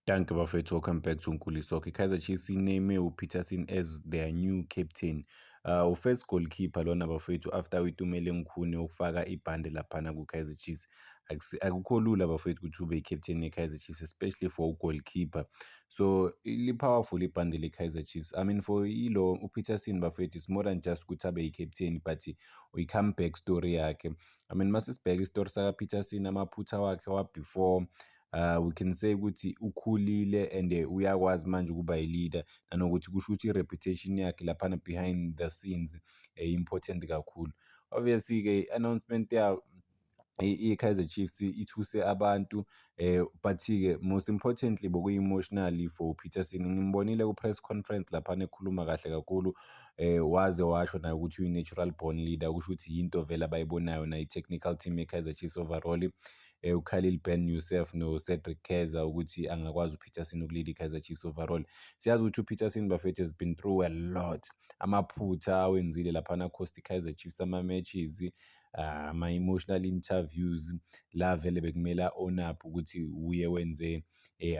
Dankie bafethu, welcome back to Nkuli Soccer. I-Kaizer Chiefs iname uPeterson as their new captain. U-first goalkeeper lona bafethu after uItumeleng Khune ukufaka ibhande laphana ku-Kaizer Chiefs. Akukho lula bafethu ukuthi ube i-captain ye-Kaizer Chiefs, especially for u-goalkeeper. So li-powerful ibhande le-Kaizer Chiefs. I mean, for ilo uPeterson bafethu, it's more than just ukuthi abe i-captain, but i-comeback story yakhe. I mean, masisibheka isitori saka-Peterson, amaphutha wakhe wa-before, we can say ukuthi ukhulile and uyakwazi manje ukuba i-leader, nanokuthi kusho ukuthi i-reputation yakhe laphana behind the scenes important kakhulu. Obviously-ke i-announcement yayo i-Kaizer Chiefs ithuse abantu, but-ke most importantly bokuyi-emotionally for uPeterson. Ngimbonile ku-press conference laphana ekhuluma kahle kakhulu, waze washo naye ukuthi uyi-natural born leader, kusho ukuthi yinto vele abayibonayo nayo i-technical team ye-Kaizer Chiefs overall, uKhalil Ben Youssef no-Cedric Kaze, ukuthi angakwazi uPeterson uku-lead i-Kaizer Chiefs overall. Siyazi ukuthi uPeterson bafethu has been through a lot, amaphutha awenzile laphana cost i-Kaizer Chiefs ama-matches, ama-emotional interviews la vele bekumele a-own up ukuthi uye wenze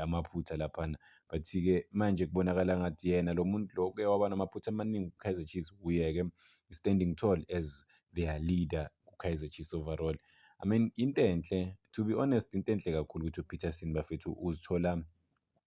amaphutha laphana. But-ke manje kubonakala ngathi yena lo muntu lo uke waba namaphutha amaningi ku-Kaizer Chiefs, uye-ke standing tall as their leader ku-Kaizer Chiefs overall. I mean, into enhle, to be honest, into enhle kakhulu ukuthi uPeterson bafethu uzithola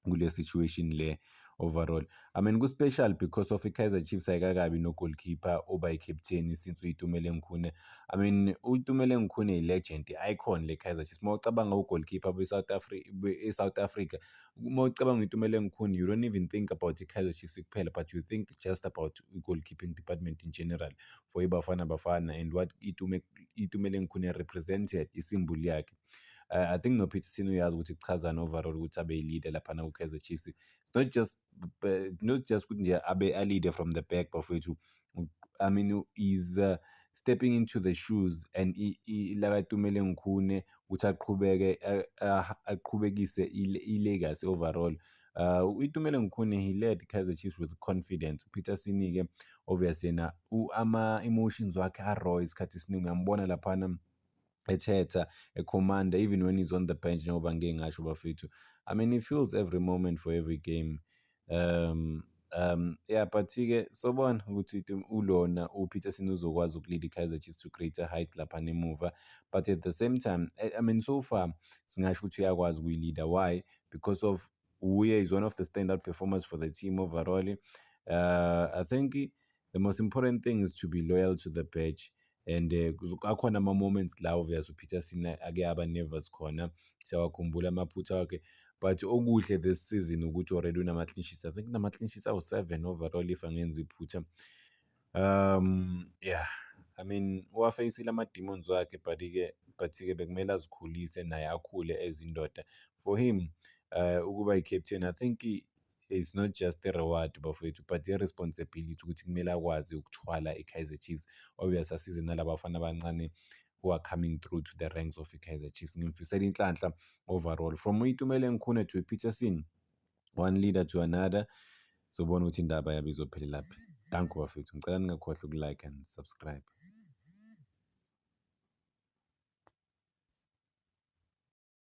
kule situation le overall. I mean, ku-special because of i-Kaizer Chiefs ayikakabi no-goalkeeper oba i-captain since uItumeleng Khune. I mean, uItumeleng Khune i-legend, i-icon le-Kaizer Chiefs. Uma ucabanga u-goalkeeper be-South Africa, e-South Africa, uma ucabanga uItumeleng Khune, you don't even think about i-Kaizer Chiefs kuphela, but you think just about i-goalkeeping department in general for iBafana Bafana and what Itumeleng Khune represented, i-symbol yakhe. I think noPeterson uyazi ukuthi kuchazani overall ukuthi abe yi-leader laphana ku-Kaizer Chiefs. Not just ukuthi nje abe a-leader from the back bafowethu. I mean, is stepping into the shoes and lakaItumeleng Khune ukuthi aqhubeke aqhubekise i-legacy overall. Itumeleng Khune, he led Kaizer Chiefs with confidence. UPeterson-ke obviously yena ama-emotions wakhe a-raw isikhathi esiningi, uyambona laphana ethetha, ekhomanda even when he's on the bench, njengoba ngike ngasho bafethu. I mean, he feels every moment for every game. Yeah, but-ke sobona ukuthi ulona uPeterson uzokwazi uku-lead i-Kaizer Chiefs to greater heights laphana emuva, but at the same time, I mean, so far singasho ukuthi uyakwazi ukuyi-leader. Why? Because of uye is one of the standout performers for the team overall. I think the most important thing is to be loyal to the badge and akhona ama-moments la obvious uPeterson ake aba nervous khona, siyawakhumbula amaphutha wakhe, but okuhle this season ukuthi already unama-clean sheets. I think unama-clean sheets awu-7 overall, if angenzi iphutha. Yeah, I mean, uwa-face-ile ama-demons wakhe, but-ke bekumele azikhulise naye, akhule as indoda. For him ukuba i-captain, I think it's not just a reward bafowethu, but i-responsibility ukuthi kumele akwazi ukuthwala i-Kaizer Chiefs, obvious asize nalaba bafana abancane who are coming through to the ranks of i-Kaizer Chiefs. Ngimfisela inhlanhla overall, from uItumeleng Khune to Peterson, one leader to another. Sobona ukuthi indaba yabo izophelelaphi. Danko bafethu, ngicela ningakhohlwa uku-like and subscribe.